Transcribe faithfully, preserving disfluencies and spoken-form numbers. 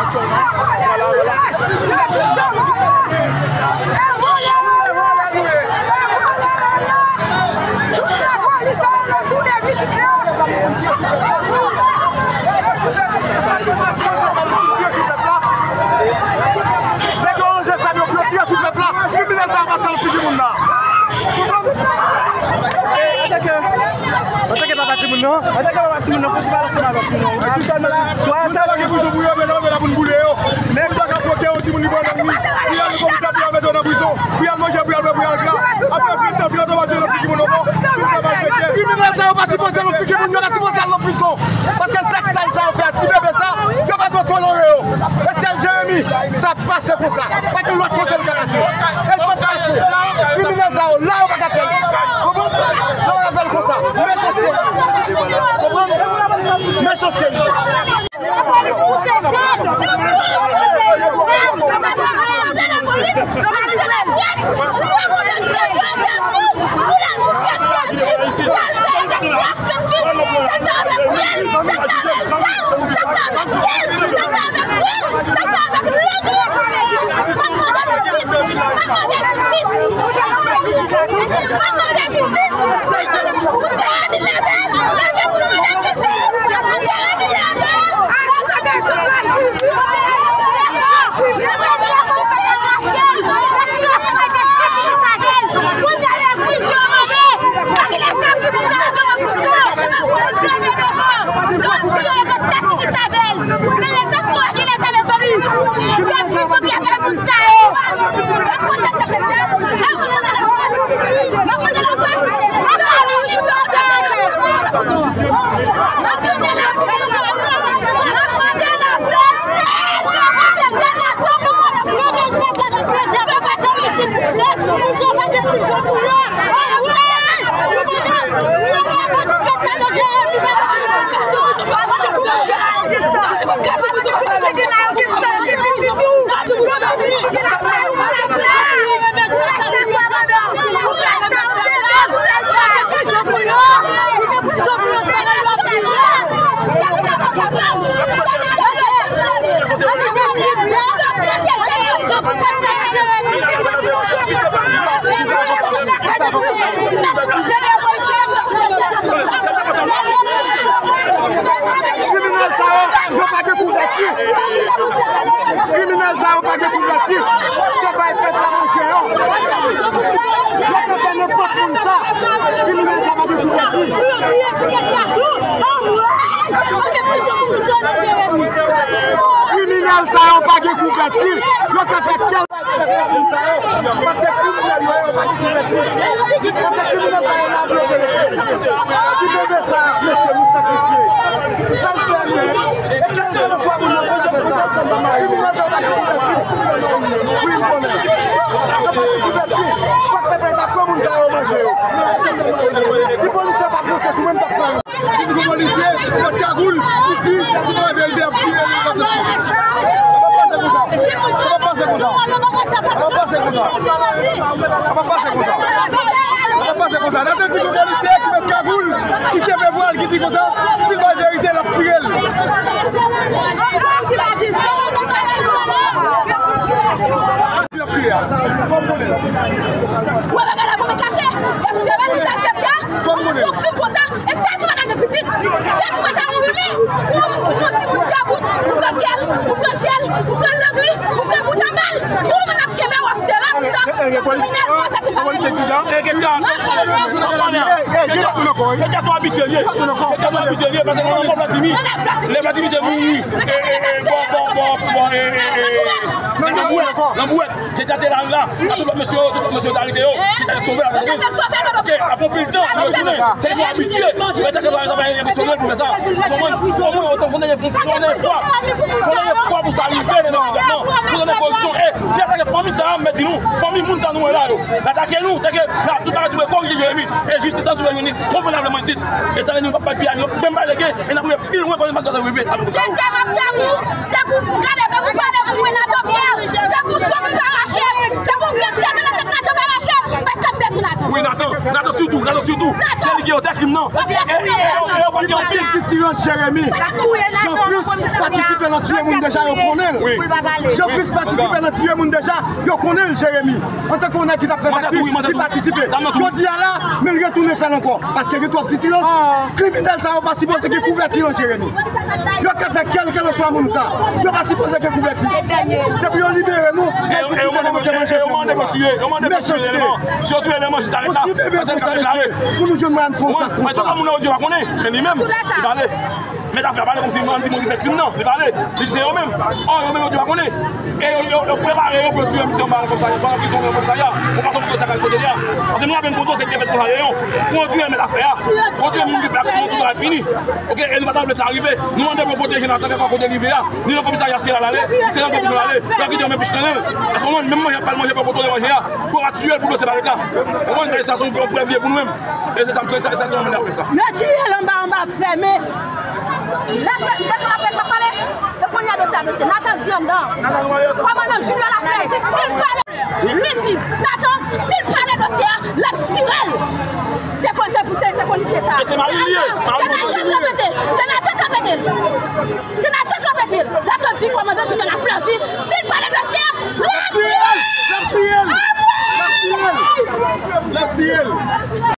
Nèg yo ranje zam yo pou yo tire sou pèp la. Kriminèl sa yo pa sal figi moun nan. Antanke, antanke papa timoun nan, antanke papa timoun nan, fò ti pale ansanm avèk nou. Moun sa pa gen prizon pou yo, men nan yo la pou n boule yo. Moun pa ka bloke yon timoun li pran nan li. Pou y al nan komisè, pou y al mete yo nan prizon. Pou y al manje, pou y al bwè, pou y al gra. Apre venntan, trant an, pa tire nan figi moun ankò. Moun sa malfektè. Kriminèl sa yo pa sipoze nan figi moun, yo pa sipoze al nan prizon. Paske zak sal sa yo fè a ti bebe sa, yo pa dwe tolere yo. E sèl Jeremi, sa pase konsa. Pa gen lòt kote l ka pase. E l p ap pase. Kriminèl sa yo, la yo pa ka fè l. Konprann? Yo pa ka fè l konsa. Mechanste. Konprann? Mechanste. Kriminèl sa yo, yo pa gen kouvèti. Kriminèl sa yo pa gen kouvèti. Se bay pèp la manje yo. Yo ka fè nenpòt moun sa. Kriminèl sa pa gen kouvèti. Kriminèl sa yo pa gen kouvèti. Yo ka fè kèl Paske kriminèl yo, yo pa gen kouvèti. Paske kriminèl sa yo la pou yo te rete. Ti bebe sa, mesye, nou sakrifye. Sa l fè nou, e kèlkeswa moun yo, pou yo fè sa. Kriminèl sa yo pa gen kouvèti. Wi, m konnen. Yo pa gen kouvèti. Fòk pèp la ta pran moun sa yo manje yo. Si polisye pa monte sou mwen, m t ap pran yo. Ki di gon polisye, ki met kagoul, ki di, si pa verite, y ap tire l, y ap tire l. Sa p ap pase konsa. Sa p ap pase konsa. Sa p ap pase konsa. Sa p ap pase konsa. Sa p ap pase konsa. N a te di gon polisye ki met kagoul, ki kenbe vwal, ki di konsa, si l bay verite, l ap tire l. Di l ap tire a. Fò m konnen. Wè bagay la pou mwen kache. Y ap sere vizaj Katia. Fò m konnen. Fò m konsa. E sa tou pa ta gen pitit. Sa tou pa ta gen pitit. Pou yon moun ki pran timoun kabout, ou pran kèl, ou pran jèl, ou pran lang li, ou pran bout anba l. Pou yon moun ap kenbe w ap sere konsa. Se kriminèl, konsa se pa moun. E Katia. Katia se yon abitye l ye. Katia se yon abitye l ye. Paske nan lanmò Vladimir. Lè Vladimir te mouri. E, e, e, bò, bò, bò, bò, e, e, e, e, nan Lanbouwèt. Lanbouwèt. Ketia te lari la, a tout lòt mesye yo, tout lòt mesye yo te arete yo. Ketia te sove avèk yo. Ok, apre anpil tan, yo tounen. Se yon abitye. Men sa ke pa, sa pa enpresyone l pou fè sa. Ou konprann? Omwen, ou fò nèg, fò nèg fwa. Fò nèg fwa pou sa rive nan, nan, nan, pou nèg koreksyon. E, si atake fanmi sa, m di nou, fanmi moun sa nou wè la yo. L atake nou, se ke la, tout bagay sou korije Jeremi. E jistis la sou vini konvenableman isit. E sa vle di nou p ap bay pye a, nou p ap menm bay lege, e n ap rive pi lwen kote maltratman rive avèk nou. Tete m ap tann ou, se pou, pou gade, pou pale pou mwen Nathan Pierre, se pou sou m pa rache, se pou grenn cheve nan tèt Nathan pa rache, paske m bezwen Nathan. Wi, Nathan, Nathan sou Tou, Nato sitou. Se li ki otè krim nan. E, e, e, e, e, e, e, Plis sitirans Jeremi. Jean Fritz patisipe nan tiye moun deja, yo konnen l. Jean Fritz patisipe nan tiye moun deja, yo konnen l, Jeremi. Antanke yon nèg ki t ap fè taksi, li patisipe. Jodi a la, men l retounen fè l ankò. Paske gen twòp sitirans. Kriminèl sa yo pa sipoze gen kouvèti nan Jeremi. Yo ka fè kèlkelanswa moun sa. Yo pa sipoze gen kouvèti. Se pou yo libere nou. E yo mande pou tiye, yo mande pou tiye lèlman. Si yo tiye lèlman, jis arèt la. Yon ti bebe konsa, mesye, pou nou jwenn mwayen fè yon zak konsa. Mwen, mwen, moun nan yo di yo pa konnen, men li menm, li pale. Mèt afè a pale kòmsi moun di moun ki fè krim nan, li pale. Li di se yo menm. Ò, yo menm yo di yo pa konnen. E yo, yo, yo prepare yo pou yo tiye misye anba yon komisarya, swa nan prizon, yon komisarya. Yon fason pou yo sakay kote li a. Paske nou raple n poto se ki te fèt konsa Leyon. Kondwi mèt afè a. Kondwi moun ki fè aksyon an, tout bagay fini. Oke, e nou pa ta vle sa rive. Nou mande pou yo pwoteje n antanke kò kote rive a. Ni nan komisarya se la l ale, ni se nan prizon l ale. Yo kite yo men pich kanèl. Paske ou konprann, menm manje ap pral manje pou kote yo manje a. Pou yo pa tiye l pou dosye pa ret la. Ou konprann, bagay sa se yon prèv li ye pou nou menm. E se sa m, se sa, se sa m mande laprès la. Yo tiye l anba, anba fèmen. Laprès, devan laprès ap pale. E kounye a dosye a dosye. Nathan di anndan. Kòmandan Junior Lafrè di si l pale, li di Nathan, si l pale dosye a, l ap tire l. Se ko-, se pou, se, se polisye sa. E se mari l ye. Se Nathan k ap pete. Se Nathan k ap pete. Se Nathan k ap pete. Nathan di kòmandan Junior Lafrè.